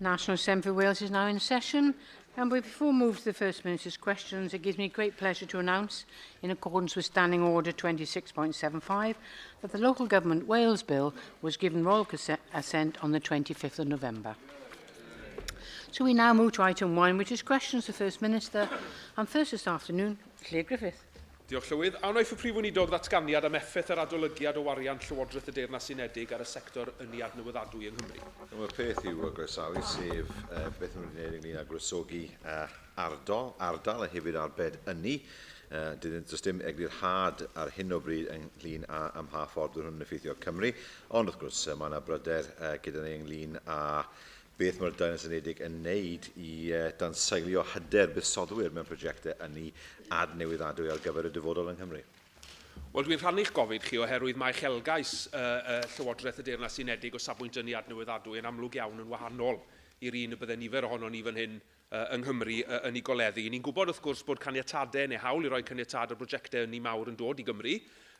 National Assembly for Wales is now in session. And before we move to the First Minister's questions, it gives me great pleasure to announce, in accordance with Standing Order 26.75, that the Local Government Wales Bill was given royal assent on the 25th of November. So we now move to item 1, which is questions to the First Minister. And first this afternoon, Llyr Gruffydd. Diolch Llywydd. A wnaiff y Prif Weinidog ddatganiad am effaith yr adolygiad o wariant Llywodraeth y Deyrnas Unedig ar y sector ynni adnewyddadwy yng Nghymru? Y peth i'w groesawu, sef uh, beth maen nhw wedi gwneud ynglyn â gwresogi uh, ardal, ardal a hefyd arbed ynni. Uh, does dim eglurhad ar hyn o bryd ynglyn â ym mha ffordd bydd hwn yn effeithio Cymru, ond wrth gwrs mae yna bryder uh, gyda ni ynglyn â beth mae'r Deyrnas Unedig yn wneud i danseilio hyder buddsoddwyr mewn prosiectau ynni adnewyddadwy ar gyfer y dyfodol yng Nghymru. Wel, dwi'n rhannu'ch gofid chi oherwydd mae uchelgais uh, uh, Llywodraeth y Deyrnas Unedig o safbwynt ynni adnewyddadwy yn amlwg iawn yn wahanol i'r un y bydde nifer ohonon ni fan hyn uh, yng Nghymru uh, yn ei goleddu. Ni'n gwybod wrth gwrs bod caniatadau neu hawl i roi caniatâd ar brosiectau ynni mawr yn dod i Gymru,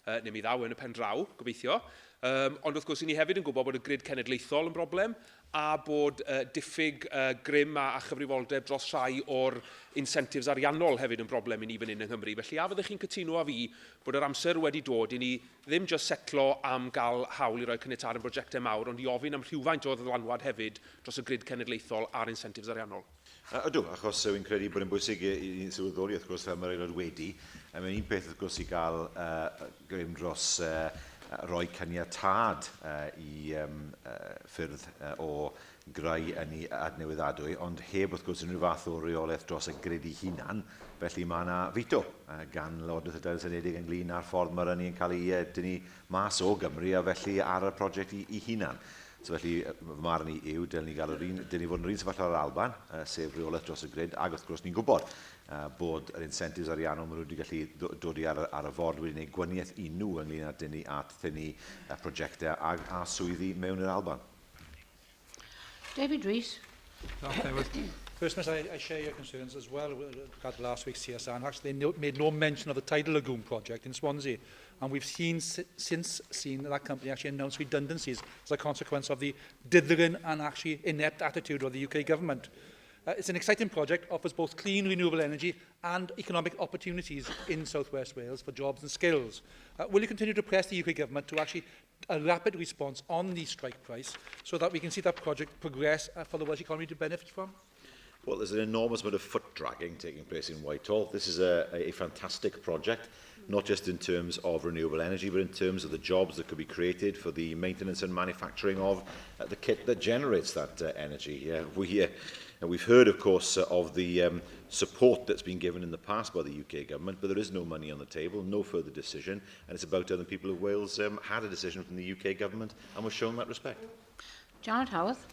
uh, neu mi ddaw yn y pen draw, gobeithio. Um, ond wrth gwrs, i ni hefyd yn gwybod bod y grid cenedlaethol yn broblem a bod uh, diffyg uh, grym a, a chyfrifoldeb dros rhai o'r incentives ariannol hefyd yn broblem i ni fan hyn yng Nghymru. Felly a fyddech chi'n cytuno â fi bod yr amser wedi dod i ni ddim just setlo am gael hawl i roi caniatâd yn brosiectau mawr, ond i ofyn am rhywfaint o ddylanwad hefyd dros y grid cenedlaethol a'r incentives ariannol? Ydw, achos wy'n credu bod yn bwysig i, i sylweddoli, wrth gwrs, fel mae'r aelod wedi. Mae'n un peth, wrth gwrs, i gael uh, grym dros uh, roi caniatâd uh, i um, uh, ffyrdd uh, o greu ynni adnewyddadwy, ond heb wrth gwrs unrhyw fath o reolaeth dros y grid ei hunan, felly mae yna veto uh, gan Lywodraeth y Deyrnas Unedig ynglyn â'r ffordd mae'r ynni yn cael ei uh, dynnu mas o Gymru a felly ar y prosiect ei, ei hunan. So felly, fy marn i yw, dylen ni gael yr un, dylen ni fod yn yr un sefyllfa â'r Alban, uh, sef rheolaeth dros y grid, ac wrth gwrs ni'n gwybod uh, bod yr incentives ariannol maen nhw wedi gallu dod i ar, ar y ford wedi gwneud gwaniaeth i nhw ynglyn â dynnu at thynnu uh, prosiectau a, a swyddi mewn i'r Alban. David Rees. First, Minister, I, I share your concerns as well with regard to last week's CSR. And actually, they no, made no mention of the Tidal Lagoon project in Swansea. And we've seen, since seen that company actually announce redundancies as a consequence of the dithering and actually inept attitude of the UK government. Uh, it's an exciting project, offers both clean renewable energy and economic opportunities in South West Wales for jobs and skills. Uh, will you continue to press the UK government to actually a rapid response on the strike price so that we can see that project progress uh, for the Welsh economy to benefit from? Well, there's an enormous amount of foot dragging taking place in Whitehall. This is a, a fantastic project, not just in terms of renewable energy, but in terms of the jobs that could be created for the maintenance and manufacturing of uh, the kit that generates that uh, energy. Uh, we, uh, and we've heard, of course, uh, of the um, support that's been given in the past by the UK government, but there is no money on the table, no further decision, and it's about time the people of Wales um, had a decision from the UK government and were shown that respect. Janet Howarth.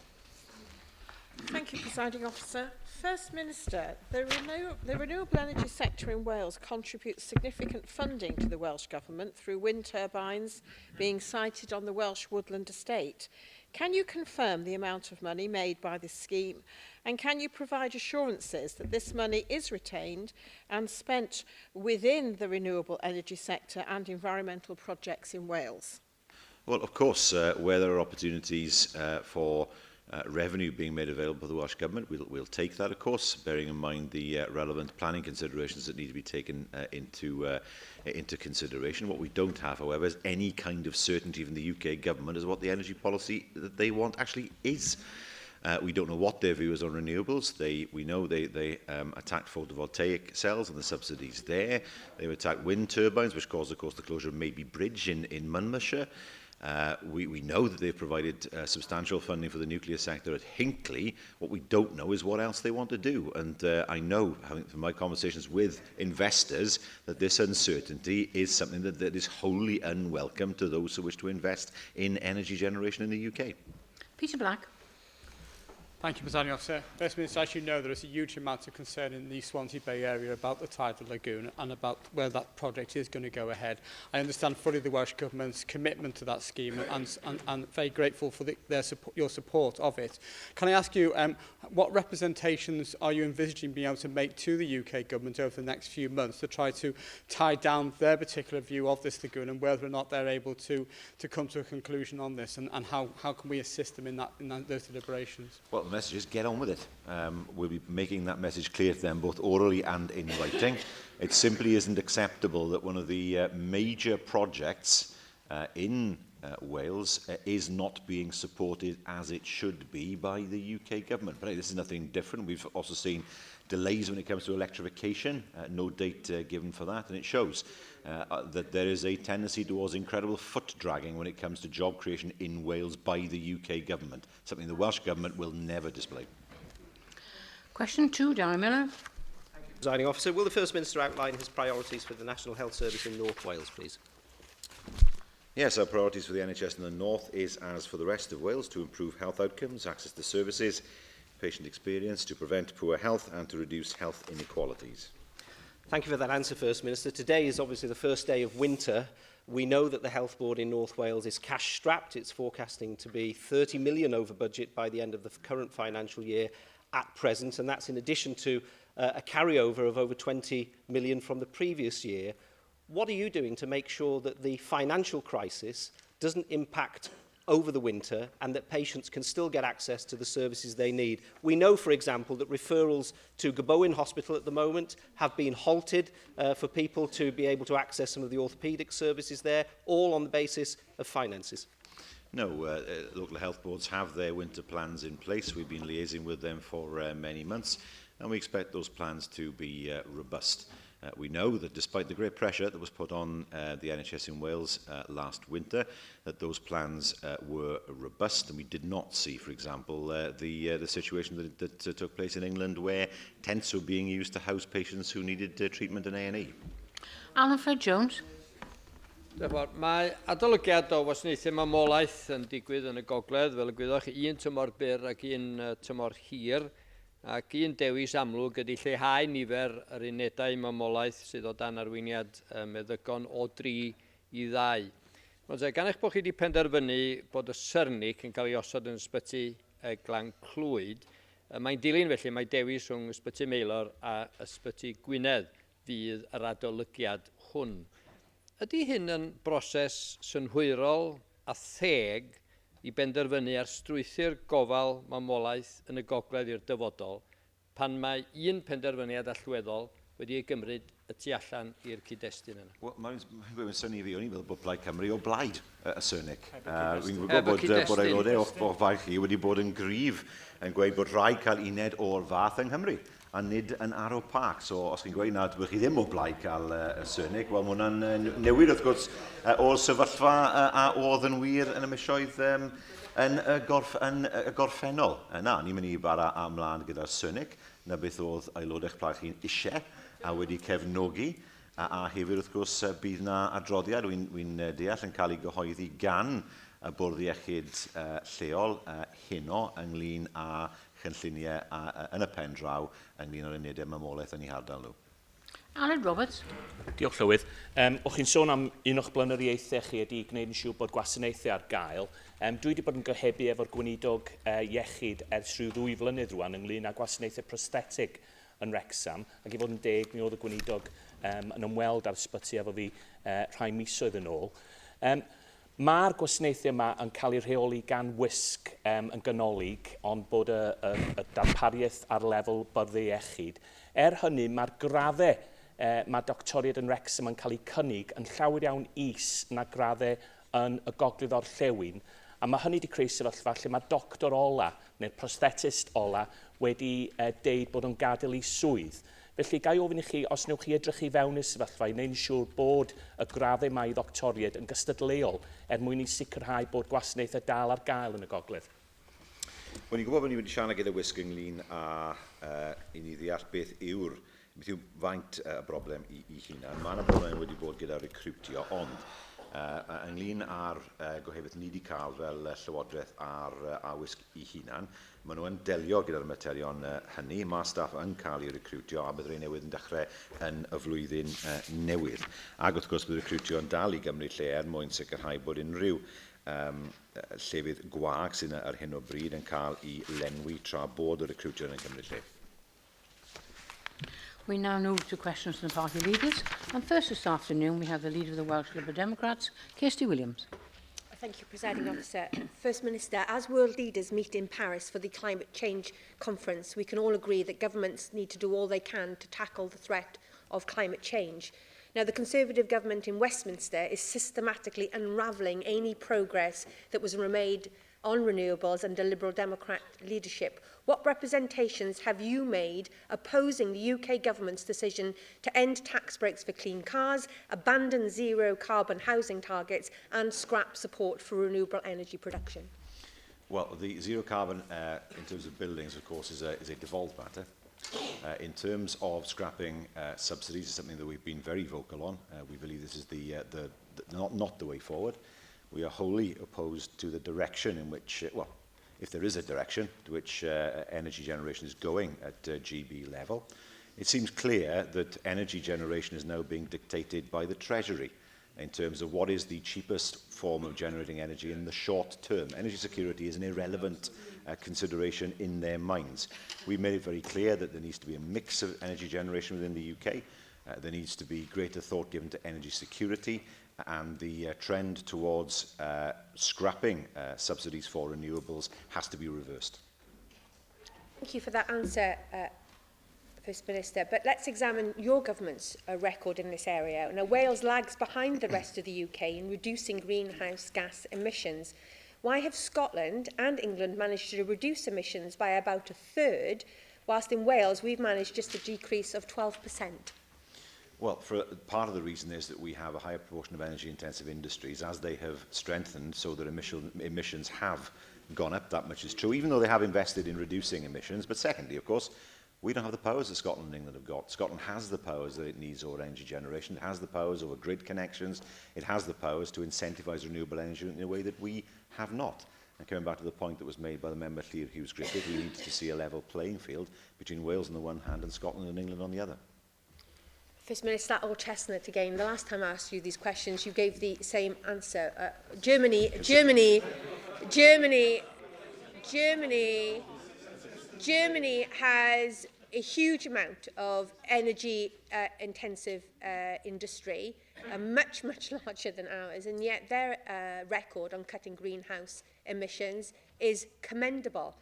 Thank you, Presiding Officer. First Minister, the, renew the renewable energy sector in Wales contributes significant funding to the Welsh Government through wind turbines being sited on the Welsh woodland estate. Can you confirm the amount of money made by this scheme? And can you provide assurances that this money is retained and spent within the renewable energy sector and environmental projects in Wales? Well, of course, uh, where there are opportunities uh, for uh, revenue being made available by the Welsh Government, we'll, we'll take that, of course, bearing in mind the uh, relevant planning considerations that need to be taken uh, into, uh, into consideration. What we don't have, however, is any kind of certainty from the UK Government as what the energy policy that they want actually is. Uh, we don't know what their view is on renewables. They, we know they, they um, attacked photovoltaic cells and the subsidies there. They've attacked wind turbines, which caused, of course, the closure of Maybe Bridge in, in Monmouthshire. Uh, we, we know that they've provided uh, substantial funding for the nuclear sector at Hinkley. What we don't know is what else they want to do. And uh, I know, having, from my conversations with investors, that this uncertainty is something that, that is wholly unwelcome to those who wish to invest in energy generation in the UK. Peter Black. Thank you, Presiding Officer. First Minister, as you know, there is a huge amount of concern in the Swansea Bay area about the tidal lagoon and about where that project is going to go ahead. I understand fully the Welsh Government's commitment to that scheme and, and, and very grateful for the, their support, your support of it. Can I ask you, um, what representations are you envisaging being able to make to the UK Government over the next few months to try to tie down their particular view of this lagoon and whether or not they're able to, to come to a conclusion on this and, and how, how can we assist them in, that, in that, those deliberations? Well, the message is get on with it. Um, we'll be making that message clear to them both orally and in writing. It simply isn't acceptable that one of the uh, major projects uh, in uh, Wales uh, is not being supported as it should be by the UK government. But hey, this is nothing different. We've also seen delays when it comes to electrification, uh, no date uh, given for that, and it shows uh, uh, that there is a tendency towards incredible foot dragging when it comes to job creation in Wales by the UK government, something the Welsh government will never display. Question two, Darren Miller. Presiding officer, will the First Minister outline his priorities for the National Health Service in North Wales, please? Yes, our priorities for the NHS in the North is, as for the rest of Wales, to improve health outcomes, access to services, patient experience, to prevent poor health and to reduce health inequalities. Thank you for that answer, First Minister. Today is obviously the first day of winter. We know that the Health Board in North Wales is cash-strapped. It's forecasting to be 30 million over budget by the end of the current financial year at present, and that's in addition to uh, a carryover of over 20 million from the previous year. What are you doing to make sure that the financial crisis doesn't impact over the winter and that patients can still get access to the services they need? We know, for example, that referrals to Gobowen Hospital at the moment have been halted uh, for people to be able to access some of the orthopaedic services there, all on the basis of finances. No, uh, uh, local health boards have their winter plans in place. We've been liaising with them for uh, many months and we expect those plans to be uh, robust. Uh, we know that despite the great pressure that was put on uh, the NHS in Wales uh, last winter, that those plans uh, were robust, and we did not see, for example, uh, the, uh, the situation that, that uh, took place in England where tents were being used to house patients who needed uh, treatment in A&E. Alan Fred Jones. Diolch Mae adolygiad o wasanaethau mamolaeth yn digwydd yn y gogledd, fel y gwyddoch, un tymor byr ac un tymor hir. Ac un dewis amlwg ydy lleihau nifer yr unedau mamolaeth sydd o dan arweiniad meddygon o 3 i 2. Wel, gan eich bod chi wedi penderfynu bod y Sernic yn cael ei osod yn ysbyty Glan Clwyd, mae'n dilyn felly mae dewis rhwng ysbyty Maelor a ysbyty Gwynedd fydd yr adolygiad hwn. Ydy hyn yn broses synhwyrol a theg i benderfynu ar strwythur gofal mamolaeth yn y gogledd i'r dyfodol pan mae un penderfyniad allweddol wedi ei gymryd y tu allan i'r cyd-destun yna? Wel, mae'n mae'n synnu fi, o'n i'n meddwl bod Plaid Cymru o blaid y Sernic. Uh, Fi'n gwybod bod, bod aelodau o'ch, o'ch faich chi wedi bod yn gryf yn gweud bod rhaid cael uned o'r fath yng Nghymru a nid yn Arrow Park. So, os chi'n gweud nad ydych chi ddim o blaid cael uh, y Sernic, wel, mae hwnna'n uh, newid, wrth gwrs, uh, o'r sefyllfa uh, a oedd yn wir yn y misoedd um, yn, y gorff, yn y gorffennol. Uh, na, ni'n mynd i bara ymlaen gyda'r Sernic, na beth oedd aelodau'ch plaid chi'n eisiau a wedi cefnogi. A, a hefyd, wrth gwrs, bydd na adroddiad, wy'n wy deall, yn cael ei gyhoeddi gan y Bwrdd Iechyd uh, lleol uh, heno ynglyn â chynlluniau a, a, yn y pen draw ynglyn â'r unedau mamolaeth yn eu hardal nhw. Aled Roberts. Diolch Llywydd. Um, o'ch chi'n sôn am un o'ch blaenoriaethau chi ydy gwneud yn siŵr bod gwasanaethau ar gael. Um, dwi wedi bod yn gohebu efo'r gweinidog uh, iechyd ers rhyw ddwy flynedd rwan ynglyn â gwasanaethau prosthetig yn Wrexham, ac i fod yn deg, mi oedd y gweinidog um, yn ymweld â'r ysbyty efo fi uh, rhai misoedd yn ôl. Um, Mae'r gwasanaethau yma yn cael eu rheoli gan wisg um, yn ganolig, ond bod y, y, y darpariaeth ar lefel byrddau iechyd. Er hynny, mae'r graddau eh, mae doctoriaid yn Wrexham yn cael eu cynnig yn llawer iawn is na graddau yn y gogledd orllewin, a mae hynny wedi creu sefyllfa lle mae doctor ola, neu'r prosthetist ola, wedi eh, deud bod nhw'n gadael ei swydd. Felly, ga i ofyn i chi, os newch chi edrych i fewn i'r sefyllfa i wneud yn siŵr bod y graddau mae i ddoctoriaid yn gystadleuol er mwyn i sicrhau bod gwasanaethau dal ar gael yn y gogledd. Wel, ni'n gwybod bod ni wedi siarad gyda Wisg ynglyn â uh, i ni ddeall beth yw'r beth yw faint uh, y broblem i, i hunan. Mae yna broblem wedi bod gyda recrwtio, ond uh, ynglyn â'r uh, gohebydd ni wedi cael fel uh, Llywodraeth ar uh, awisg i hunan, maen nhw yn delio gyda'r materion uh, hynny. Mae staff yn cael eu recrwtio a bydd rhai newydd yn dechrau yn y flwyddyn uh, newydd. Ac wrth gwrs bydd recrwtio yn dal i gymryd lle er mwyn sicrhau bod unrhyw um, llefydd gwag sydd ar hyn o bryd yn cael ei lenwi tra bod y recrwtio yn cymryd lle. We now move to questions from the party leaders. And first this afternoon, we have the leader of the Welsh Liberal Democrats, Kirsty Williams. Thank you, Presiding Officer. First Minister, as world leaders meet in Paris for the climate change conference, we can all agree that governments need to do all they can to tackle the threat of climate change. Now, the Conservative government in Westminster is systematically unravelling any progress that was made on renewables under Liberal Democrat leadership. What representations have you made opposing the UK government's decision to end tax breaks for clean cars, abandon zero carbon housing targets and scrap support for renewable energy production? Well, the zero carbon uh, in terms of buildings, of course, is a, is a devolved matter. Uh, in terms of scrapping uh, subsidies, is something that we've been very vocal on. Uh, we believe this is the, uh, the, the not, not the way forward. We are wholly opposed to the direction in which, uh, well, if there is a direction to which uh, energy generation is going at uh, GB level. It seems clear that energy generation is now being dictated by the Treasury in terms of what is the cheapest form of generating energy in the short term. Energy security is an irrelevant uh, consideration in their minds. We made it very clear that there needs to be a mix of energy generation within the UK. Uh, there needs to be greater thought given to energy security and the uh, trend towards uh, scrapping uh, subsidies for renewables has to be reversed. Thank you for that answer, uh, First Minister. But let's examine your government's uh, record in this area. Now, Wales lags behind the rest of the UK in reducing greenhouse gas emissions. Why have Scotland and England managed to reduce emissions by about a third, whilst in Wales we've managed just a decrease of 12%? Well, for part of the reason is that we have a higher proportion of energy-intensive industries as they have strengthened, so their emission, emissions have gone up. That much is true, even though they have invested in reducing emissions. But secondly, of course, we don't have the powers that Scotland and England have got. Scotland has the powers that it needs over energy generation. It has the powers over grid connections. It has the powers to incentivise renewable energy in a way that we have not. And coming back to the point that was made by the member Llyr Hughes Griffith, we need to see a level playing field between Wales on the one hand and Scotland and England on the other. First Minister, that old chestnut again. The last time I asked you these questions, you gave the same answer. Uh, Germany, Germany, Germany, Germany, Germany has a huge amount of energy uh, intensive uh, industry, uh, much, much larger than ours, and yet their uh, record on cutting greenhouse emissions is commendable.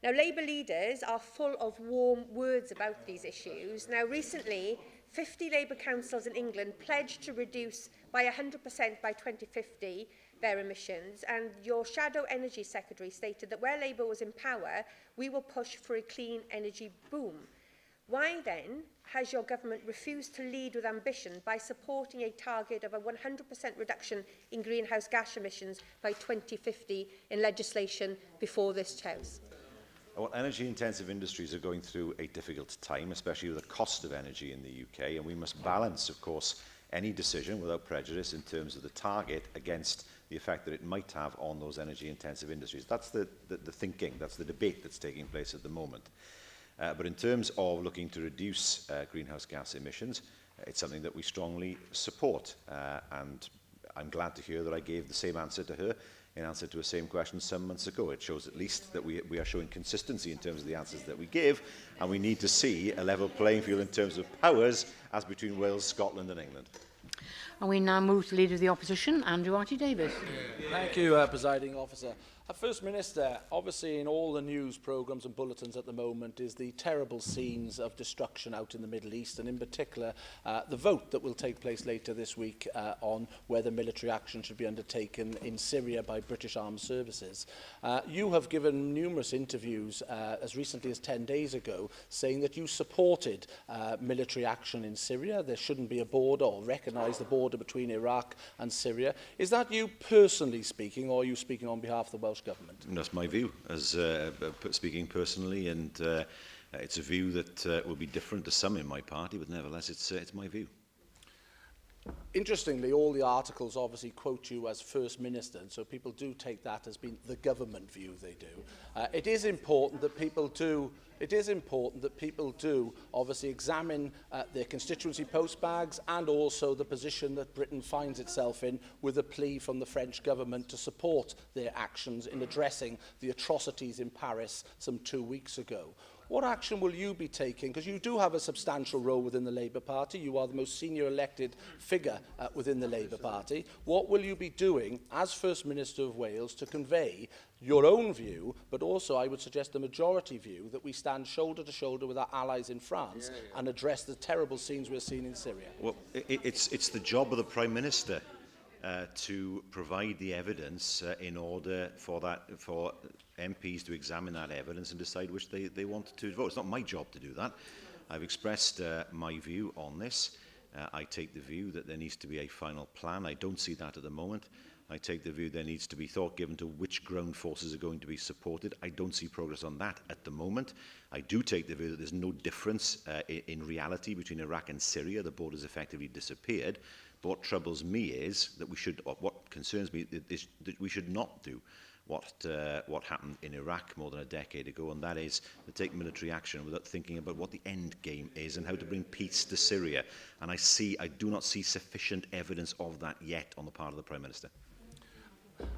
Now, Labour leaders are full of warm words about these issues. Now, recently, 50 Labour councils in England pledged to reduce by 100% by 2050 their emissions and your shadow energy secretary stated that where Labour was in power, we will push for a clean energy boom. Why then has your government refused to lead with ambition by supporting a target of a 100% reduction in greenhouse gas emissions by 2050 in legislation before this House? Well, energy-intensive industries are going through a difficult time, especially with the cost of energy in the UK, and we must balance, of course, any decision without prejudice in terms of the target against the effect that it might have on those energy-intensive industries. That's the, the, the thinking, that's the debate that's taking place at the moment. Uh, but in terms of looking to reduce uh, greenhouse gas emissions, uh, it's something that we strongly support. Uh, and I'm glad to hear that I gave the same answer to her in answer to the same question some months ago. It shows at least that we, we are showing consistency in terms of the answers that we give, and we need to see a level playing field in terms of powers as between Wales, Scotland and England. And we now move to Leader of the Opposition, Andrew R.T. Davies. Thank you, uh, Presiding Officer. Uh, First Minister, obviously in all the news programmes and bulletins at the moment is the terrible scenes of destruction out in the Middle East and in particular uh, the vote that will take place later this week uh, on whether military action should be undertaken in Syria by British Armed Services. Uh, you have given numerous interviews uh, as recently as 10 days ago saying that you supported uh, military action in Syria. There shouldn't be a border or recognise the border between Iraq and Syria. Is that you personally speaking or are you speaking on behalf of the Welsh Government? That's my view, as uh, speaking personally, and uh, it's a view that uh, will be different to some in my party, but nevertheless, it's, uh, it's my view. Interestingly, all the articles obviously quote you as First Minister, and so people do take that as being the government view they do. Uh, it is important that people do it is important that people do obviously examine uh, their constituency post bags and also the position that Britain finds itself in with a plea from the French government to support their actions in addressing the atrocities in Paris some two weeks ago. What action will you be taking? Because you do have a substantial role within the Labour Party. You are the most senior elected figure within the Labour Party. What will you be doing as First Minister of Wales to convey your own view, but also I would suggest the majority view that we stand shoulder to shoulder with our allies in France yeah, yeah. and address the terrible scenes we're seeing in Syria? Well, it, it's, it's the job of the Prime Minister uh, to provide the evidence uh, in order for, that, for MPs to examine that evidence and decide which they, they want to vote. It's not my job to do that. I've expressed uh, my view on this. Uh, I take the view that there needs to be a final plan. I don't see that at the moment. I take the view there needs to be thought given to which ground forces are going to be supported. I don't see progress on that at the moment. I do take the view that there's no difference uh, in reality between Iraq and Syria. The borders effectively disappeared. But what troubles me is that we should, what concerns me is that we should not do what, uh, what happened in Iraq more than a decade ago, and that is to take military action without thinking about what the end game is and how to bring peace to Syria. And I, see, I do not see sufficient evidence of that yet on the part of the Prime Minister.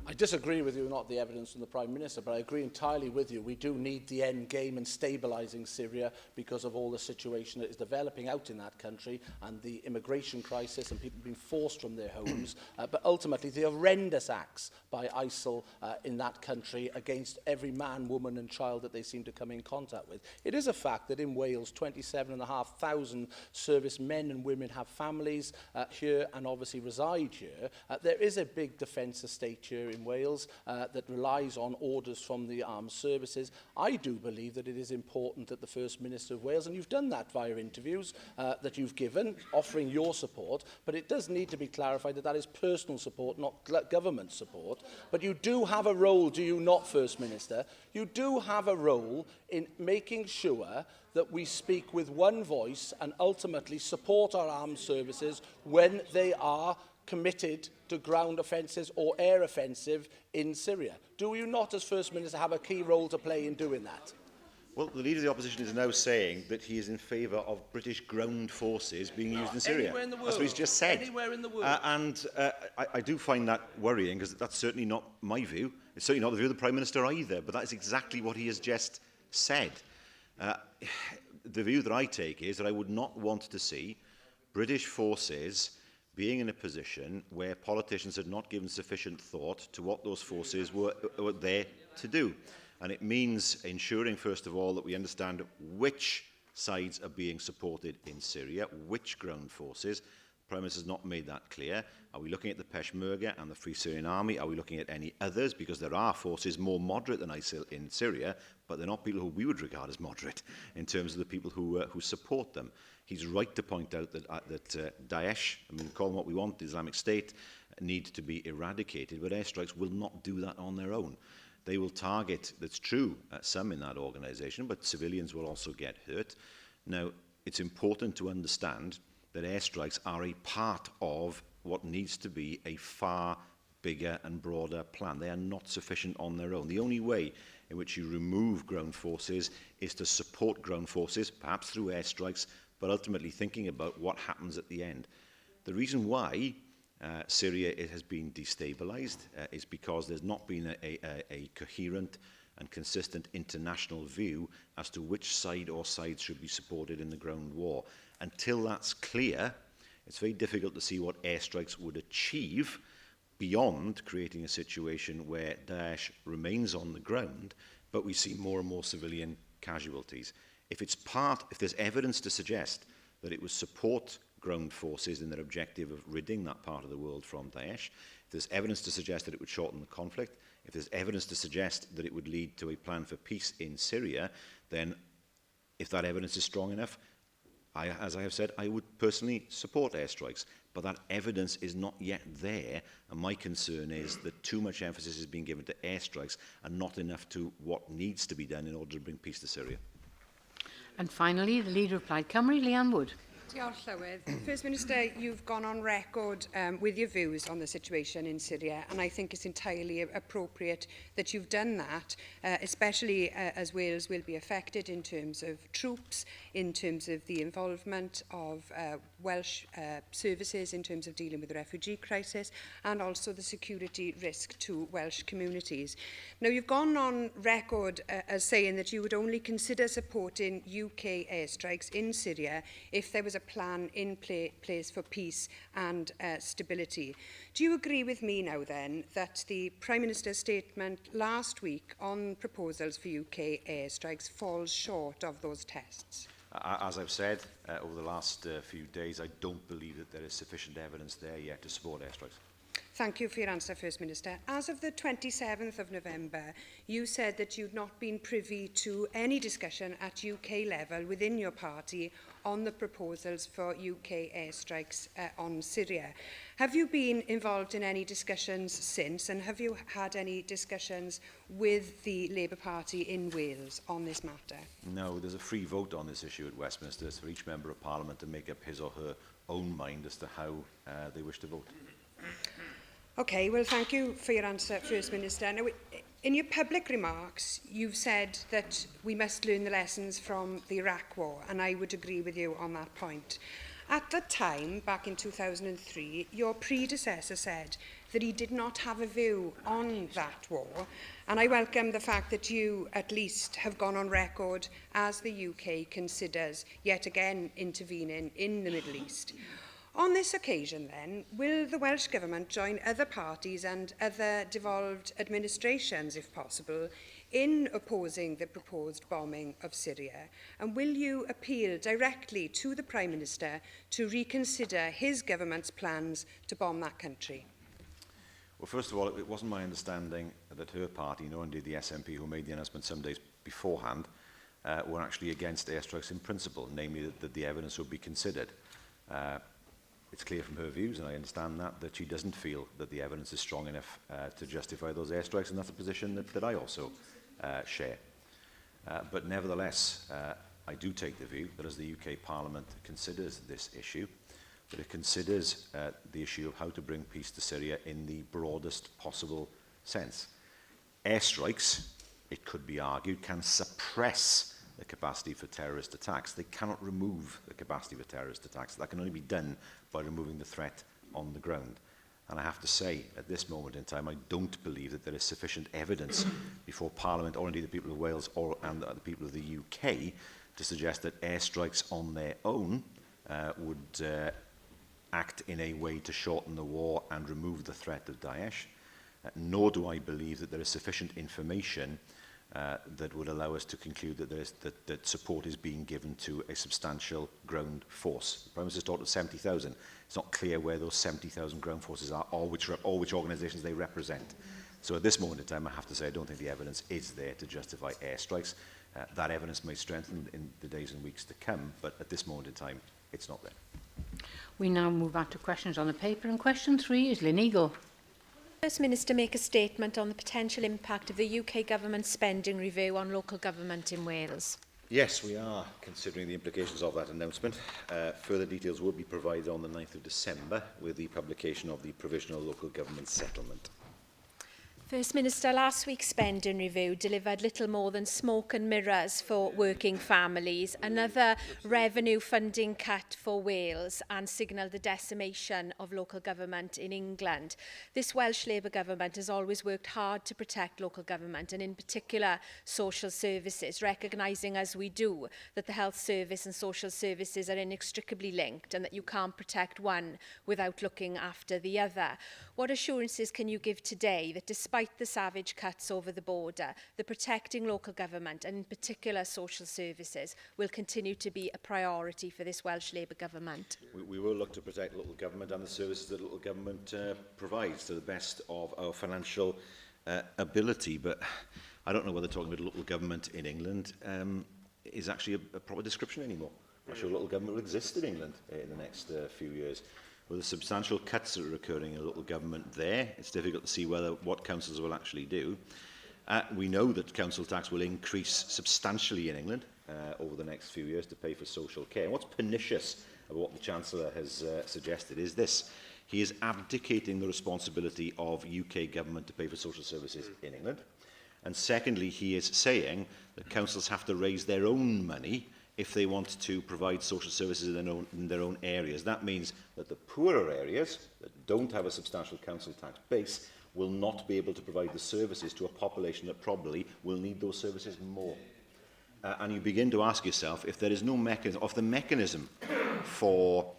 I disagree with you, not the evidence from the Prime Minister, but I agree entirely with you. We do need the end game in stabilising Syria because of all the situation that is developing out in that country and the immigration crisis and people being forced from their homes. Uh, but ultimately, the horrendous acts by ISIL uh, in that country against every man, woman and child that they seem to come in contact with. It is a fact that in Wales, 27,500 service men and women have families uh, here and obviously reside here. Uh, there is a big defence estate here in Wales uh, that relies on orders from the armed services. I do believe that it is important that the First Minister of Wales, and you've done that via interviews uh, that you've given, offering your support, but it does need to be clarified that that is personal support, not government support. But you do have a role, do you not, First Minister? You do have a role in making sure that we speak with one voice and ultimately support our armed services when they are committed to ground offences or air offensive in Syria. Do you not, as First Minister, have a key role to play in doing that? Well, the leader of the opposition is now saying that he is in favour of British ground forces being used in Syria. Anywhere in the world. That's what he's just said. Anywhere in the world. Uh, and uh, I, I do find that worrying because that's certainly not my view. It's certainly not the view of the Prime Minister either, but that is exactly what he has just said. Uh, the view that I take is that I would not want to see British forces being in a position where politicians had not given sufficient thought to what those forces were, were there to do. And it means ensuring, first of all, that we understand which sides are being supported in Syria, which ground forces. The Prime Minister has not made that clear. Are we looking at the Peshmerga and the Free Syrian Army? Are we looking at any others? Because there are forces more moderate than ISIL in Syria, but they're not people who we would regard as moderate in terms of the people who, uh, who support them. He's right to point out that, uh, that uh, Daesh, I mean, call them what we want, the Islamic State, need to be eradicated, but airstrikes will not do that on their own. They will target, that's true, uh, some in that organization, but civilians will also get hurt. Now, it's important to understand that airstrikes are a part of what needs to be a far bigger and broader plan. They are not sufficient on their own. The only way in which you remove ground forces is to support ground forces, perhaps through airstrikes, but ultimately thinking about what happens at the end. The reason why uh, Syria it has been destabilized uh, is because there's not been a, a, a coherent and consistent international view as to which side or sides should be supported in the ground war. Until that's clear, it's very difficult to see what airstrikes would achieve beyond creating a situation where Daesh remains on the ground, but we see more and more civilian casualties. If it's part, if there's evidence to suggest that it would support ground forces in their objective of ridding that part of the world from Daesh, if there's evidence to suggest that it would shorten the conflict, if there's evidence to suggest that it would lead to a plan for peace in Syria, then if that evidence is strong enough, I, as I have said, I would personally support airstrikes, but that evidence is not yet there, and my concern is that too much emphasis is being given to airstrikes and not enough to what needs to be done in order to bring peace to Syria. And finally, the Leader of Plaid Cymru, Leanne Wood. Diolch, Llywydd. First Minister, you've gone on record um, with your views on the situation in Syria, and I think it's entirely appropriate that you've done that, uh, especially uh, as Wales will be affected in terms of troops, in terms of the involvement of uh, Welsh uh, services in terms of dealing with the refugee crisis, and also the security risk to Welsh communities. Now, you've gone on record uh, as saying that you would only consider supporting UK airstrikes in Syria if there was a plan in pla place for peace and uh, stability. Do you agree with me now then that the Prime Minister's statement last week on proposals for UK airstrikes falls short of those tests? As I've said uh, over the last uh, few days, I don't believe that there is sufficient evidence there yet to support airstrikes. Thank you for your answer, First Minister. As of the 27th of November, you said that you'd not been privy to any discussion at UK level within your party on the proposals for UK airstrikes uh, on Syria. Have you been involved in any discussions since, and have you had any discussions with the Labour Party in Wales on this matter? No, there's a free vote on this issue at Westminster. It's for each Member of Parliament to make up his or her own mind as to how uh, they wish to vote. Okay, well, thank you for your answer, First Minister. Now, in your public remarks, you've said that we must learn the lessons from the Iraq War, and I would agree with you on that point. At the time, back in 2003, your predecessor said that he did not have a view on that war, and I welcome the fact that you, at least, have gone on record as the UK considers yet again intervening in the Middle East. On this occasion, then, will the Welsh Government join other parties and other devolved administrations, if possible, in opposing the proposed bombing of Syria? And will you appeal directly to the Prime Minister to reconsider his government's plans to bomb that country? Well, first of all, it wasn't my understanding that her party, nor indeed the SNP who made the announcement some days beforehand, uh, were actually against airstrikes in principle, namely that, that the evidence would be considered. Uh, it's clear from her views, and I understand that, that she doesn't feel that the evidence is strong enough uh, to justify those airstrikes, and that's a position that, that I also uh, share. Uh, but nevertheless, uh, I do take the view that as the UK Parliament considers this issue, that it considers uh, the issue of how to bring peace to Syria in the broadest possible sense. Airstrikes, it could be argued, can suppress the capacity for terrorist attacks. They cannot remove the capacity for terrorist attacks. That can only be done by removing the threat on the ground. And I have to say, at this moment in time, I don't believe that there is sufficient evidence before Parliament, or indeed the people of Wales or, and the people of the UK, to suggest that airstrikes on their own uh, would uh, act in a way to shorten the war and remove the threat of Daesh. Uh, nor do I believe that there is sufficient information uh, that would allow us to conclude that, there is, that, that support is being given to a substantial ground force. The Prime Minister's talked of 70,000. It's not clear where those 70,000 ground forces are or which, or which organisations they represent. So at this moment in time, I have to say I don't think the evidence is there to justify airstrikes. Uh, that evidence may strengthen in the days and weeks to come, but at this moment in time, it's not there. We now move back to questions on the paper, and question three is Lynn Eagle. First Minister make a statement on the potential impact of the UK Government spending review on local government in Wales? Yes, we are considering the implications of that announcement. Uh, further details will be provided on the 9th of December with the publication of the Provisional Local Government Settlement. First Minister, last week's spending review delivered little more than smoke and mirrors for working families, another revenue funding cut for Wales and signalled the decimation of local government in England. This Welsh Labour government has always worked hard to protect local government and in particular social services, recognising as we do that the health service and social services are inextricably linked and that you can't protect one without looking after the other. What assurances can you give today that despite despite the savage cuts over the border, the protecting local government and in particular social services will continue to be a priority for this Welsh Labour government? We, we will look to protect local government and the services that local government uh, provides to the best of our financial uh, ability. But I don't know whether talking about local government in England um, is actually a, a proper description anymore. I'm sure local government will exist in England in the next uh, few years. With the substantial cuts that are occurring in local government there, it's difficult to see whether what councils will actually do. Uh, we know that council tax will increase substantially in England uh, over the next few years to pay for social care. And what's pernicious about what the Chancellor has uh, suggested is this. He is abdicating the responsibility of UK government to pay for social services in England. And secondly, he is saying that councils have to raise their own money if they want to provide social services in their own, in their own areas. That means that the poorer areas that don't have a substantial council tax base will not be able to provide the services to a population that probably will need those services more. Uh, and you begin to ask yourself if there is no mechanism, of the mechanism for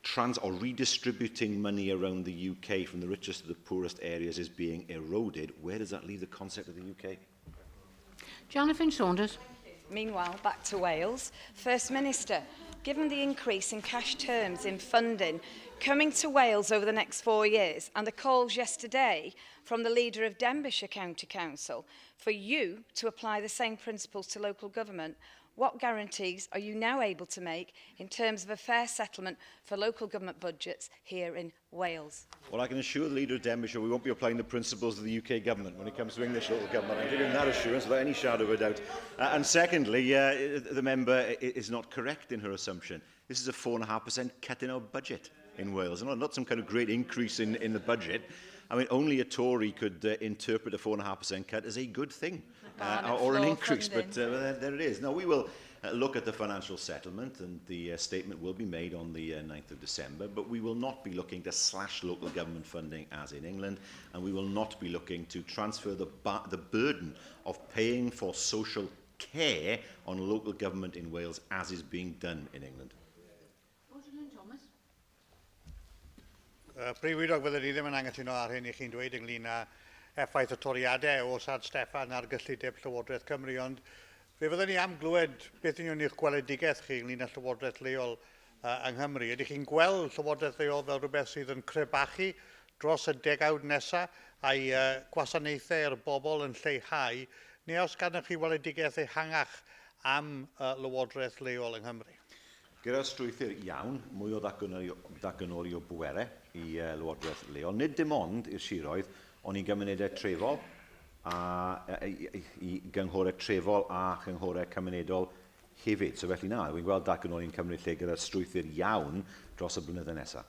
trans or redistributing money around the UK from the richest to the poorest areas is being eroded, where does that leave the concept of the UK? Jonathan Saunders. Meanwhile, back to Wales. First Minister, given the increase in cash terms in funding coming to Wales over the next four years and the calls yesterday from the leader of Denbighshire County Council for you to apply the same principles to local government, what guarantees are you now able to make in terms of a fair settlement for local government budgets here in Wales? Well, I can assure the leader of Denbighshire we won't be applying the principles of the UK government when it comes to English local government. I give him that assurance without any shadow of a doubt. Uh, and secondly, uh, the member is not correct in her assumption. This is a 4.5% cut in our budget in Wales, not, not some kind of great increase in, in the budget. I mean, only a Tory could uh, interpret a 4.5% cut as a good thing uh, or an increase, funding. but uh, there, there it is. Now, we will uh, look at the financial settlement and the uh, statement will be made on the uh, 9th of December, but we will not be looking to slash local government funding as in England, and we will not be looking to transfer the, the burden of paying for social care on local government in Wales as is being done in England. Thomas. Uh, Prif Weinidog, fyddwn ni ddim yn anghytuno ar hyn i chi'n dweud ynglyn â effaith y toriadau o San Steffan ar gyllideb Llywodraeth Cymru, ond fe fyddwn ni am glywed beth union i'ch gweledigaeth chi ynglyn â Llywodraeth leol uh, yng Nghymru. Ydych chi'n gweld Llywodraeth leol fel rhywbeth sydd yn crebachu dros y degawd nesaf a'i uh, gwasanaethau i'r bobl yn lleihau, neu os gadwch chi weledigaeth ehangach am uh, Lywodraeth leol yng Nghymru? Gyda'r strwythur iawn, mwy o ddatganoli o bwerau i uh, Lywodraeth leol, nid dim ond i'r siroedd, ond i gymunedau trefol a i, i, i gynghorau trefol a chynghorau cymunedol hefyd. So felly na, wy'n gweld datganoli'n cymryd lle gyda'r strwythur iawn dros y blynyddoedd nesaf.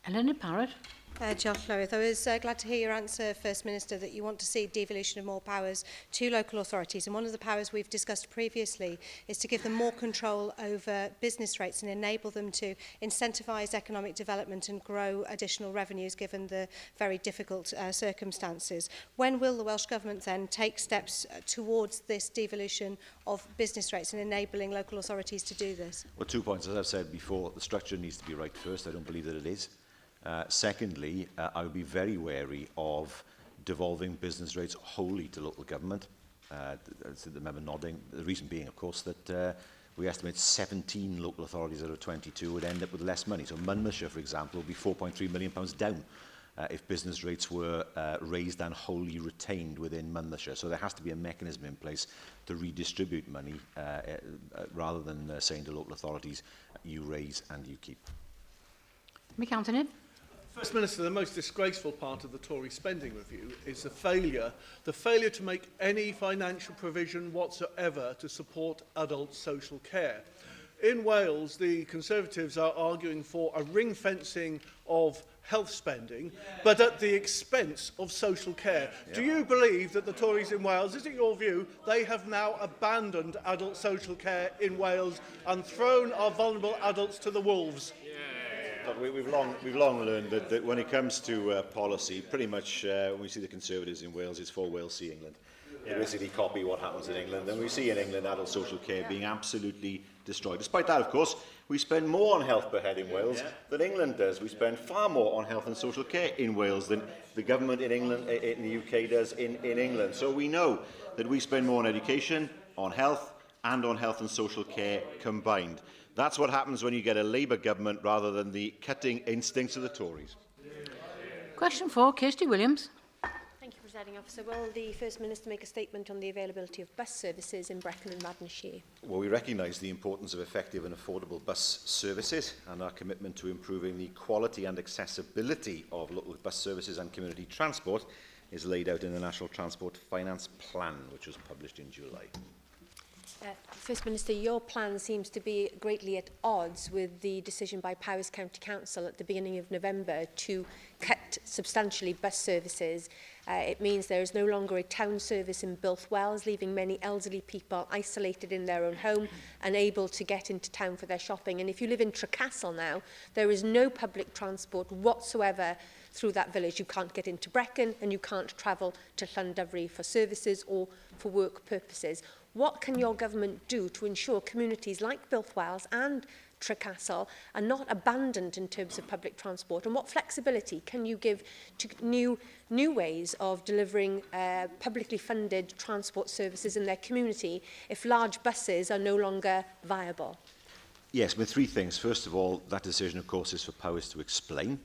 Eleanor Parrott. Uh, Diolch, Llywydd. I was uh, glad to hear your answer, First Minister, that you want to see devolution of more powers to local authorities. And one of the powers we've discussed previously is to give them more control over business rates and enable them to incentivise economic development and grow additional revenues given the very difficult uh, circumstances. When will the Welsh Government then take steps uh, towards this devolution of business rates and enabling local authorities to do this? Well, two points. As I've said before, the structure needs to be right first. I don't believe that it is. Uh, secondly, uh, I would be very wary of devolving business rates wholly to local government. Uh, the member nodding. The reason being, of course, that uh, we estimate 17 local authorities out of 22 would end up with less money. So Monmouthshire, for example, would be £4.3 million pounds down uh, if business rates were uh, raised and wholly retained within Monmouthshire. So there has to be a mechanism in place to redistribute money uh, uh, rather than uh, saying to local authorities, you raise and you keep. Mick Anthony. First Minister, the most disgraceful part of the Tory spending review is the failure, the failure to make any financial provision whatsoever to support adult social care. In Wales, the Conservatives are arguing for a ring fencing of health spending, but at the expense of social care. Yeah. Do you believe that the Tories in Wales, is it your view, they have now abandoned adult social care in Wales and thrown our vulnerable adults to the wolves? Look, we, we've, long, we've long learned that, that when it comes to uh, policy, pretty much uh, when we see the Conservatives in Wales, it's for Wales, see England. They basically copy what happens in England. And we see in England adult social care being absolutely destroyed. Despite that, of course, we spend more on health per head in Wales yeah. than England does. We spend far more on health and social care in Wales than the government in England, in the UK does in, in England. So we know that we spend more on education, on health, and on health and social care combined. That's what happens when you get a Labour government rather than the cutting instincts of the Tories. Question four, Kirsty Williams. Thank you, Presiding Officer. Will the First Minister make a statement on the availability of bus services in Brecon and Radnorshire? Well, we recognise the importance of effective and affordable bus services and our commitment to improving the quality and accessibility of local bus services and community transport is laid out in the National Transport Finance Plan, which was published in July. Uh, First Minister, your plan seems to be greatly at odds with the decision by Powys County Council at the beginning of November to cut substantially bus services. Uh, it means there is no longer a town service in Builth Wells, leaving many elderly people isolated in their own home, unable to get into town for their shopping. And if you live in Trecastle now, there is no public transport whatsoever through that village. You can't get into Brecon and you can't travel to Llandovery for services or for work purposes. What can your government do to ensure communities like Builth Wells and Trecastle are not abandoned in terms of public transport? And what flexibility can you give to new, new ways of delivering uh, publicly funded transport services in their community if large buses are no longer viable? Yes, with three things. First of all, that decision, of course, is for Powys to explain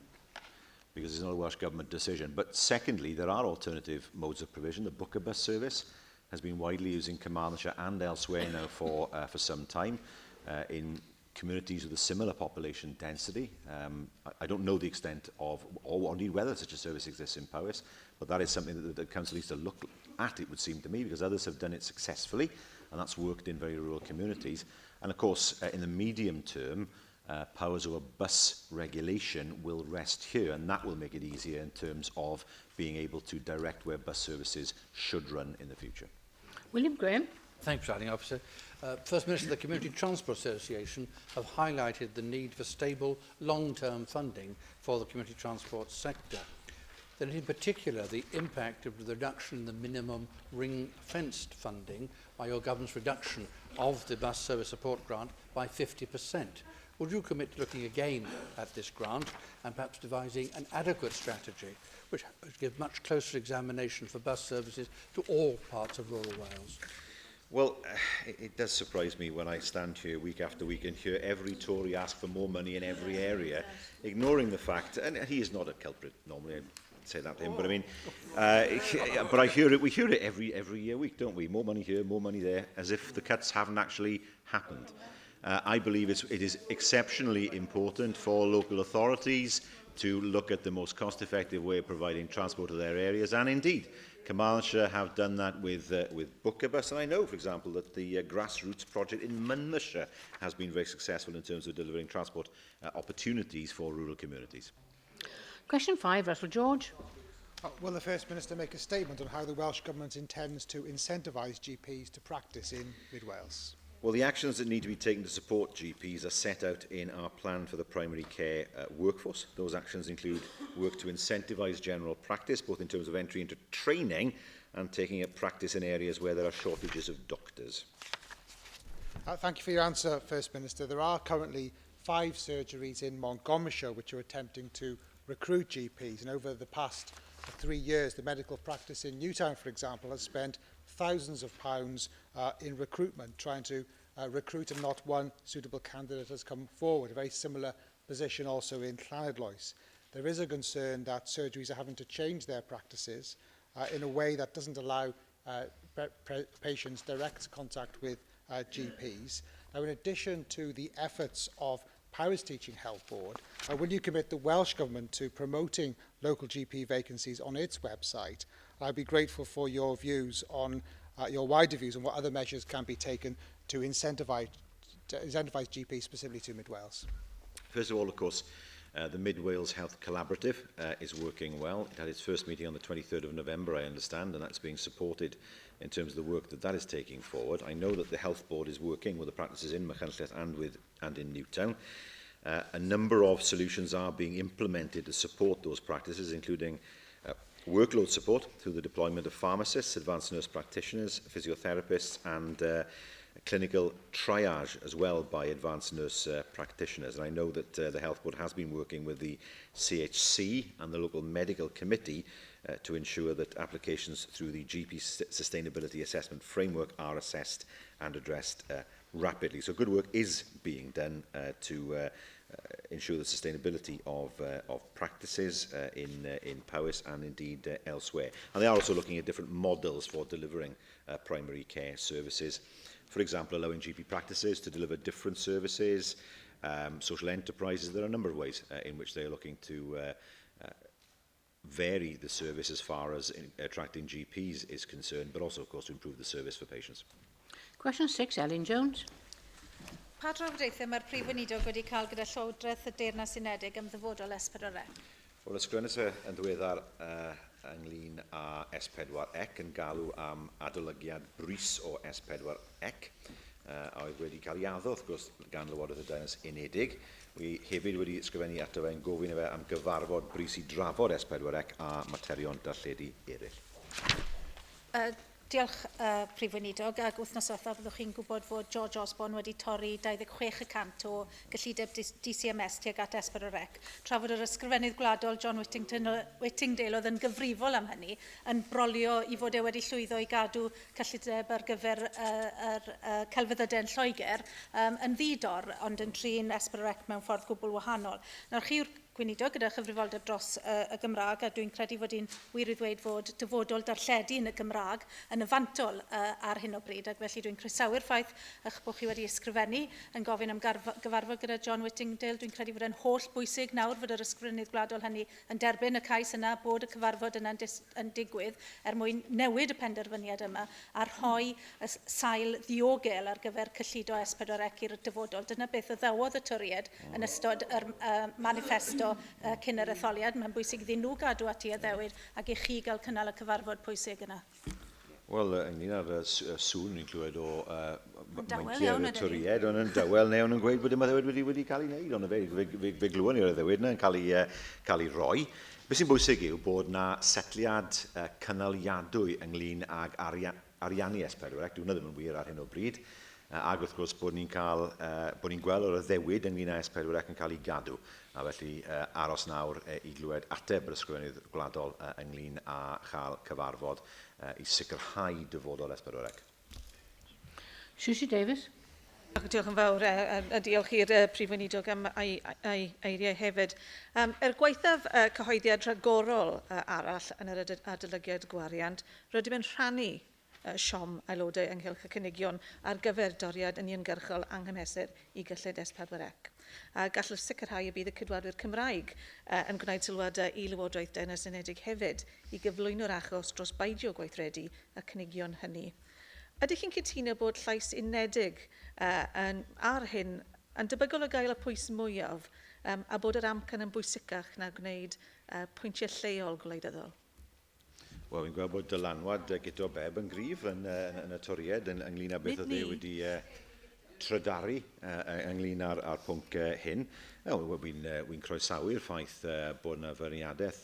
because it's not a Welsh Government decision. But secondly, there are alternative modes of provision. The Booker bus service has been widely used in Carmarthenshire and elsewhere now for, uh, for some time uh, in communities with a similar population density. Um, I, I don't know the extent of, or indeed whether such a service exists in Powys, but that is something that the, the council needs to look at, it would seem to me, because others have done it successfully, and that's worked in very rural communities. And of course, uh, in the medium term, uh, powers over bus regulation will rest here, and that will make it easier in terms of being able to direct where bus services should run in the future. William Graham. Thank you, Presiding Officer. Uh, First Minister, the Community Transport Association have highlighted the need for stable, long-term funding for the community transport sector. Then in particular, the impact of the reduction in the minimum ring-fenced funding by your government's reduction of the bus service support grant by 50%. Would you commit to looking again at this grant and perhaps devising an adequate strategy which would give much closer examination for bus services to all parts of rural Wales? Well, it, it does surprise me when I stand here week after week and hear every Tory ask for more money in every area, ignoring the fact, and he is not a culprit normally, I'd say that to him, but I mean, uh, but I hear it, we hear it every, every week, don't we? More money here, more money there, as if the cuts haven't actually happened. Uh, I believe it's, it is exceptionally important for local authorities to look at the most cost-effective way of providing transport to their areas, and indeed, Carmarthenshire have done that with, uh, with Bookerbus, and I know, for example, that the uh, grassroots project in Monmouthshire has been very successful in terms of delivering transport uh, opportunities for rural communities. Question 5, Russell George. Uh, will the First Minister make a statement on how the Welsh Government intends to incentivise GPs to practice in Mid Wales? Well, the actions that need to be taken to support GPs are set out in our plan for the primary care uh, workforce. Those actions include work to incentivise general practice, both in terms of entry into training and taking up practice in areas where there are shortages of doctors. Uh, thank you for your answer, First Minister. There are currently five surgeries in Montgomeryshire which are attempting to recruit GPs, and over the past three years, the medical practice in Newtown, for example, has spent thousands of pounds uh, in recruitment, trying to uh, recruit and not one suitable candidate has come forward. A very similar position also in Llanidloes. There is a concern that surgeries are having to change their practices uh, in a way that doesn't allow uh, patients direct contact with uh, GPs. Now, in addition to the efforts of Powers Teaching Health Board, uh, will you commit the Welsh Government to promoting local GP vacancies on its website? I'd be grateful for your views on uh, your wider views on what other measures can be taken to incentivise to incentivise GPs specifically to Mid Wales. First of all, of course, uh, the Mid Wales Health Collaborative uh, is working well. It had its first meeting on the 23rd of November, I understand, and that's being supported in terms of the work that that is taking forward. I know that the Health Board is working with the practices in Machynlleth and, with, and in Newtown. Uh, a number of solutions are being implemented to support those practices, including uh, workload support through the deployment of pharmacists, advanced nurse practitioners, physiotherapists, and uh, clinical triage as well by advanced nurse uh, practitioners. And I know that uh, the Health Board has been working with the CHC and the local medical committee uh, to ensure that applications through the GP Sustainability Assessment Framework are assessed and addressed uh, rapidly. So good work is being done uh, to uh, uh, ensure the sustainability of, uh, of practices uh, in, uh, in Powys and indeed uh, elsewhere. And they are also looking at different models for delivering uh, primary care services. For example, allowing GP practices to deliver different services, um, social enterprises. There are a number of ways uh, in which they are looking to uh, uh, vary the service as far as attracting GPs is concerned, but also, of course, to improve the service for patients. Question 6, Elin Jones. Pa drafodaethau mae'r Prif Weinidog wedi cael gyda Llywodraeth y Deyrnas Unedig am ddyfodol S4C? Wel, ysgrifennu e yn ddiweddar ynglyn â S4C yn galw am adolygiad brys o S4C, a oedd wedi cael ei addo, wrth gwrs, gan Lywodraeth y Deyrnas Unedig. Wi hefyd wedi ysgrifennu ato fe yn gofyn i fe am gyfarfod brys i drafod S4C a materion darlledu eraill. Diolch, Prif Weinidog, ac wythnos diwethaf byddwch chi'n gwybod fod George Osborne wedi torri 26% o gyllideb DCMS tuag at S4C, tra fod yr ysgrifennydd gwladol John Whittington, Whittingdale oedd yn gyfrifol am hynny, yn brolio i fod e wedi llwyddo i gadw cyllideb ar gyfer yr celfyddydau yn Lloegr yn ddi-dor, ond yn trin S4C mewn ffordd gwbl wahanol. Nawr, chi yw'r gweinidog gyda chyfrifoldeb dros y Gymraeg, a dwi'n credu fod hi'n wir i ddweud fod dyfodol darlledu yn y Gymraeg yn y fantol ar hyn o bryd, ac felly dwi'n croesawu'r ffaith eich bod chi wedi ysgrifennu yn gofyn am gyfarfod gyda John Whittingdale. Dwi'n credu fod e'n holl bwysig nawr fod yr ysgrifennydd gwladol hynny yn derbyn y cais yna, bod y cyfarfod yna'n yn digwydd er mwyn newid y penderfyniad yma a rhoi y sail ddiogel ar gyfer cyllido S4C i'r dyfodol. Dyna beth addawodd y Torïaid yn ystod yr manifesto cyn yr etholiad. Mae'n bwysig iddyn nhw gadw at ei addewid ac i chi gael cynnal y cyfarfod pwysig yna. Wel, ynglyn â'r sŵn ni'n clywed o meinciau'r Torïaid, ond yn dawel neu ond yn gweud bod dim addewid wedi cael ei wneud, ond fe glywon ni'r addewid yna yn cael ei roi. Beth sy'n bwysig yw bod na setliad cynaliadwy ynglyn ag ariannu S4C, dyw hwnna ddim yn wir ar hyn o bryd, ac wrth gwrs bod ni'n cael, bod ni'n gweld o'r addewid ynglyn â S4C yn cael ei gadw. A felly aros nawr i glywed ateb yr Ysgrifennydd Gwladol ynglyn â chael cyfarfod i sicrhau dyfodol S4C. Susie Davies. Diolch yn fawr a diolch i'r Prif Weinidog am ei eiriau hefyd. Er gwaethaf cyhoeddiad rhagorol arall yn yr adolygiad gwariant, rydym yn rhannu siom aelodau ynghylch y cynigion ar gyfer doriad uniongyrchol anghymesur i gyllid S4C. A gallwch sicrhau y bydd y Ceidwadwyr Cymraeg yn gwneud sylwadau i Lywodraeth Deyrnas Unedig hefyd i gyflwyno'r achos dros beidio gweithredu y cynigion hynny. Ydych chi'n cytuno bod llais unedig ar hyn yn debygol o gael y pwys mwyaf a bod yr amcan yn bwysicach na gwneud pwyntiau lleol gwleidyddol? Wel, fi'n gweld bod dylanwad Guto Bebb yn gryf yn y Torïaid ynglyn â beth oedd e wedi trydaru ynglyn â'r pwnc hyn. Wy'n croesawu'r ffaith bod yna feirniadaeth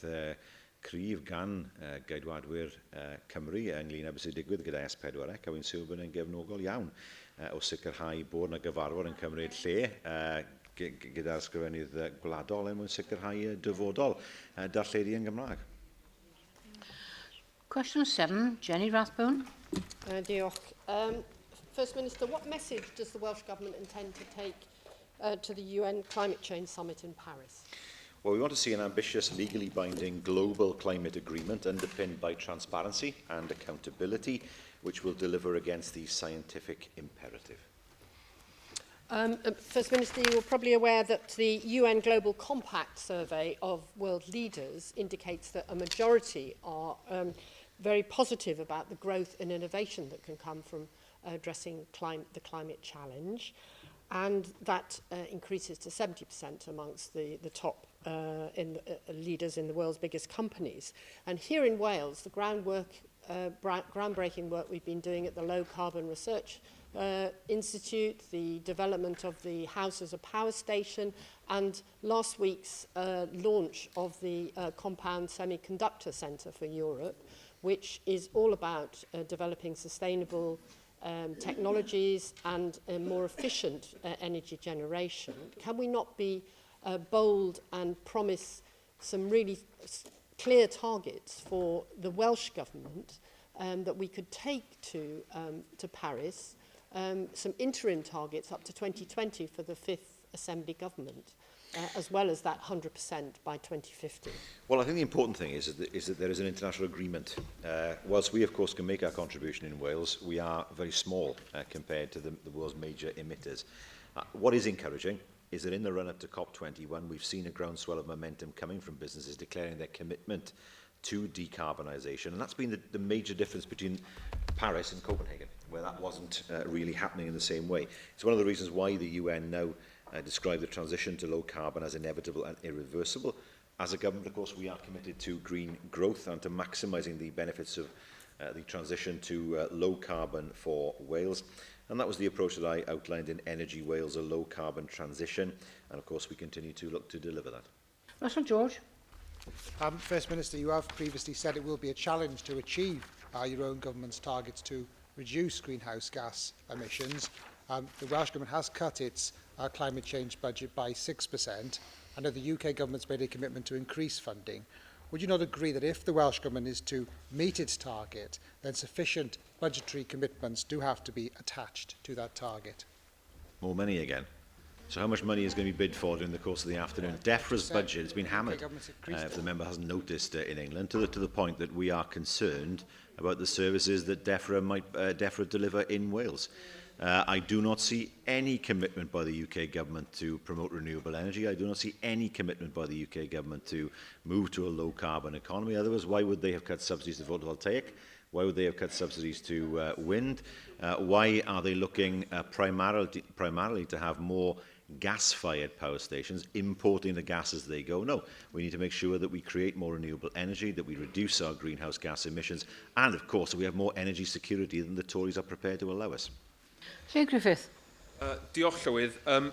cryf gan Geidwadwyr Cymru ynglyn â beth sy'n digwydd gyda S4C, a wy'n siŵr bod e'n gefnogol iawn o sicrhau bod yna gyfarfod yn cymryd lle gyda'r Ysgrifennydd Gwladol er mwyn sicrhau dyfodol darlledu yn Gymraeg. Question 7, Jenny Rathbone. Diolch. First Minister, what message does the Welsh Government intend to take to the UN Climate Change Summit in Paris? Well, we want to see an ambitious, legally binding global climate agreement underpinned by transparency and accountability, which will deliver against the scientific imperative. First Minister, you are probably aware that the UN Global Compact survey of world leaders indicates that a majority are very positive about the growth and innovation that can come from addressing the climate challenge, and that increases to 70% amongst the top leaders in the world's biggest companies. And here in Wales, the groundbreaking work we've been doing at the Low Carbon Research Institute, the development of the house as a power station, and last week's launch of the Compound Semiconductor Centre for Europe, which is all about developing sustainable technologies and more efficient energy generation. Can we not be bold and promise some really clear targets for the Welsh Government that we could take to Paris, some interim targets up to 2020 for the Fifth Assembly Government, as well as that 100% by 2050? Well, I think the important thing is that there is an international agreement. Whilst we, of course, can make our contribution in Wales, we are very small compared to the world's major emitters. What is encouraging is that in the run-up to COP21, we've seen a groundswell of momentum coming from businesses declaring their commitment to decarbonisation. And that's been the, the major difference between Paris and Copenhagen, where that wasn't uh, really happening in the same way. It's one of the reasons why the UN now uh, describe the transition to low carbon as inevitable and irreversible. As a government, of course, we are committed to green growth and to maximising the benefits of uh, the transition to uh, low carbon for Wales. And that was the approach that I outlined in Energy Wales, a low carbon transition. And of course, we continue to look to deliver that. Russell George. Um, First Minister, you have previously said it will be a challenge to achieve uh, your own government's targets to reduce greenhouse gas emissions. Um, the Welsh Government has cut its uh, climate change budget by 6%. I know the UK government's made a commitment to increase funding. Would you not agree that if the Welsh Government is to meet its target, then sufficient budgetary commitments do have to be attached to that target? More money again. So how much money is going to be bid for during the course of the afternoon? DEFRA's budget has been hammered, uh, if the member hasn't noticed uh, in England, to the, to the point that we are concerned about the services that DEFRA might uh, DEFRA deliver in Wales. Uh, I do not see any commitment by the UK government to promote renewable energy. I do not see any commitment by the UK government to move to a low carbon economy. Otherwise, why would they have cut subsidies to photovoltaic? Why would they have cut subsidies to uh, wind? Uh, why are they looking uh, primarily, primarily to have more gas-fired power stations, importing the gas as they go? No, we need to make sure that we create more renewable energy, that we reduce our greenhouse gas emissions, and of course, that we have more energy security than the Tories are prepared to allow us. Llyr Griffith. Uh, diolch, Llywydd. Um,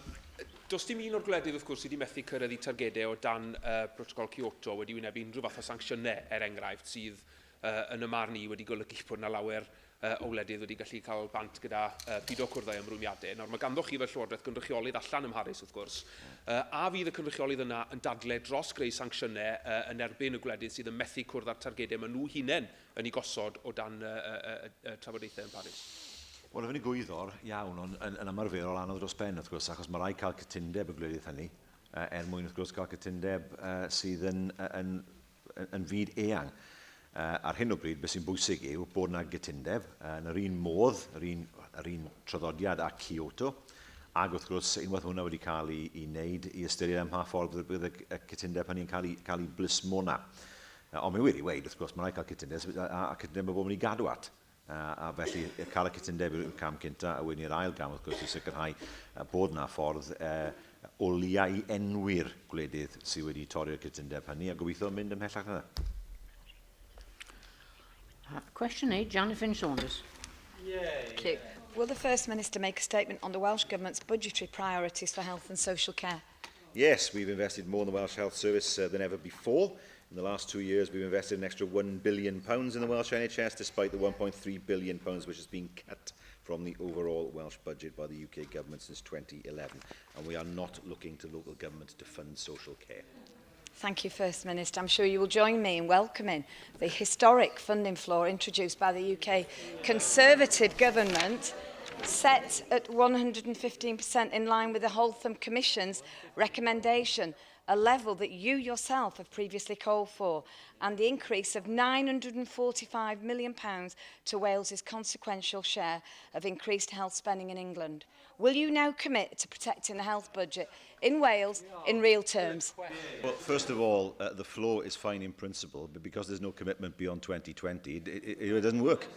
does dim un o'r gwledydd, wrth gwrs, sydd wedi methu cyrraedd eu targedau o dan uh, protocol Kyoto wedi wynebu unrhyw fath o sancsiynau, er enghraifft, sydd uh, yn y marn i wedi golygu bod yna lawer uh, o wledydd wedi gallu cael bant gyda uh, pido cwrdd â'i ymrwymiadau. Nawr, mae ganddo chi fel Llywodraeth gynrychiolydd allan ym Mharis, wrth gwrs, uh, a fydd y cynrychiolydd yna yn dadle dros greu sancsiynau uh, yn erbyn y gwledydd sydd yn methu cwrdd â'r targedau maen nhw hunain yn ei gosod o dan uh, uh, uh, uh, trafodaethau yn Paris? Wel, efo ni gwyddor iawn, ond yn, yn ymarferol anodd dros ben, wrth gwrs, achos mae rhaid cael cytundeb y gwledydd hynny, uh, er mwyn, wrth gwrs, cael cytundeb uh, sydd yn, yn, yn, yn fyd eang. Uh, ar hyn o bryd, beth sy'n bwysig yw bod yna gytundeb uh, yn yr un modd, yr un, yr un traddodiad a Kyoto, ac wrth gwrs, unwaith hwnna wedi cael ei, ei wneud, i ystyried ym mha ffordd bydd y, y cytundeb hynny'n cael ei, cael ei blismona. Uh, ond mae'n wir i weid, wrth gwrs, mae'n rhaid cael cytundeb, a, a, a cytundeb mae bod yn ei gadw at. A felly cael y cytundeb yw'r cam cynta, a wedyn i'r ail gam wrth gwrs i sicrhau bod yna ffordd uh, o lia i enwi'r gwledydd sydd wedi torri'r cytundeb hynny a gobeithio mynd ymhellach na yna. Question 8, Janet Finch-Saunders. Thank you. Will the First Minister make a statement on the Welsh Government's budgetary priorities for health and social care? Yes, we've invested more in the Welsh Health Service uh, than ever before. In the last two years, we've invested an extra £1 billion pounds in the Welsh NHS, despite the £1.3 billion pounds which has been cut from the overall Welsh budget by the UK government since 2011. And we are not looking to local government to fund social care. Thank you, First Minister. I'm sure you will join me in welcoming the historic funding floor introduced by the UK Conservative government set at 115% in line with the Holtham Commission's recommendation a level that you yourself have previously called for, and the increase of £945 million to Wales's consequential share of increased health spending in England. Will you now commit to protecting the health budget in Wales in real terms? Well, first of all, uh, the floor is fine in principle, but because there's no commitment beyond 2020, it, it, it doesn't work.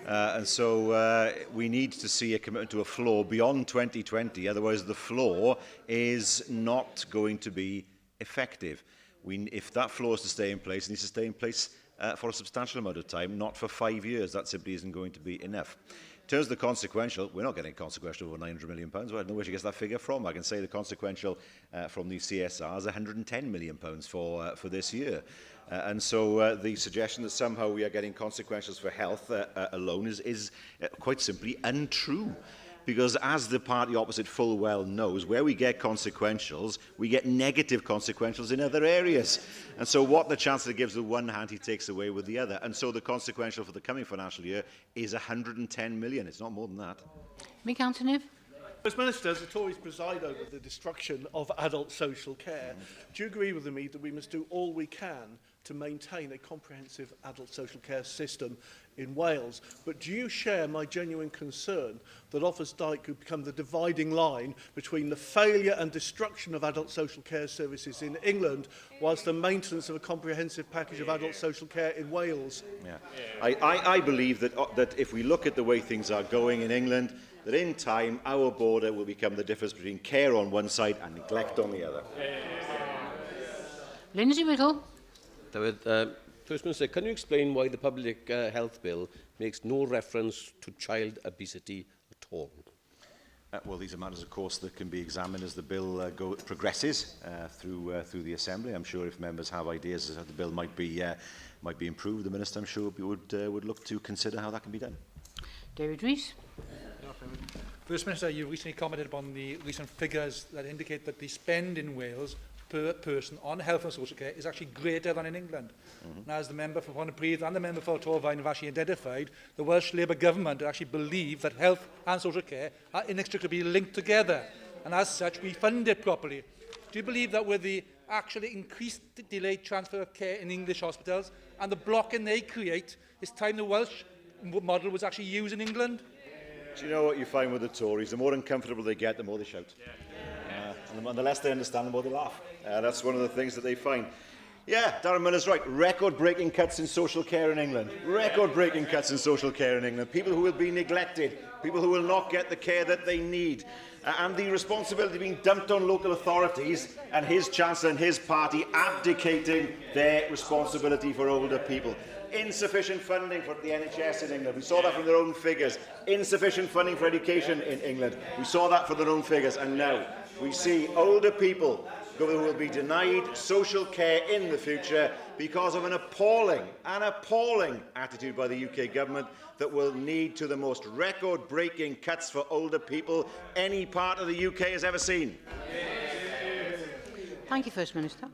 Uh, and so uh, we need to see a commitment to a floor beyond 2020, otherwise the floor is not going to be effective. We, if that floor is to stay in place, it needs to stay in place uh, for a substantial amount of time, not for five years. That simply isn't going to be enough. In terms of the consequential, we're not getting consequential over 900 million pounds. Well, I don't know where she gets that figure from. I can say the consequential uh, from the CSR is 110 million pounds for, uh, for this year. Uh, and so uh, the suggestion that somehow we are getting consequentials for health uh, uh, alone is, is uh, quite simply untrue because as the party opposite full well knows, where we get consequentials, we get negative consequentials in other areas. And so what the Chancellor gives with one hand, he takes away with the other. And so the consequential for the coming financial year is 110 million. It's not more than that. Mick Antoniw. First Minister, as the Tories preside over the destruction of adult social care, do you agree with me that we must do all we can to maintain a comprehensive adult social care system in Wales. But do you share my genuine concern that Offa's Dyke could become the dividing line between the failure and destruction of adult social care services in England whilst the maintenance of a comprehensive package of adult social care in Wales? Yeah. I, I, I believe that, uh, that if we look at the way things are going in England, that in time our border will become the difference between care on one side and neglect on the other. Lindsay Whittle. David, uh, First Minister, can you explain why the Public uh, Health Bill makes no reference to child obesity at all? Uh, well, these are matters, of course, that can be examined as the bill uh, go, progresses uh, through, uh, through the Assembly. I'm sure if members have ideas as how the bill might be, uh, might be improved, the Minister, I'm sure, would, uh, would look to consider how that can be done. David Rees. First Minister, you recently commented upon the recent figures that indicate that the spend in Wales per person on health and social care is actually greater than in England. Mm -hmm. And as the member for Pontypridd and the member for Torfaen have actually identified, the Welsh Labour government actually believe that health and social care are inextricably linked together. And as such, we fund it properly. Do you believe that with the actually increased delayed transfer of care in English hospitals and the blocking they create, it's time the Welsh model was actually used in England? Do you know what you find with the Tories? The more uncomfortable they get, the more they shout. Yeah. Uh, and, the, and the less they understand, the more they laugh. Uh, that's one of the things that they find. Yeah, Darren Miller's right. Record-breaking cuts in social care in England. Record-breaking cuts in social care in England. People who will be neglected. People who will not get the care that they need. Uh, and the responsibility being dumped on local authorities and his chancellor and his party abdicating their responsibility for older people. Insufficient funding for the NHS in England. We saw that from their own figures. Insufficient funding for education in England. We saw that from their own figures. And now we see older people who will be denied social care in the future because of an appalling, an appalling attitude by the UK government that will lead to the most record-breaking cuts for older people any part of the UK has ever seen. Thank you, First Minister.